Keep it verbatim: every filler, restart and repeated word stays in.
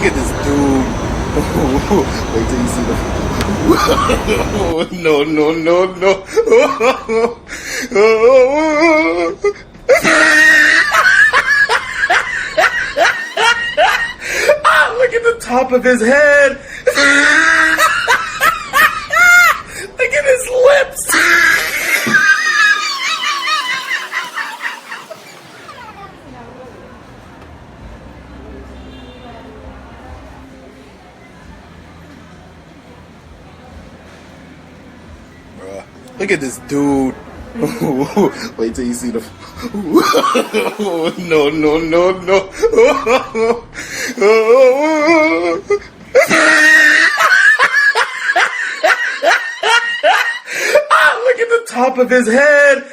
Look at this dude. Wait till you see the. No, no, no, no. Ah, look at the top of his head. Look at his lips. Bruh. Look at this dude. Wait till you see the. No, no, no, no. Ah, look at the top of his head.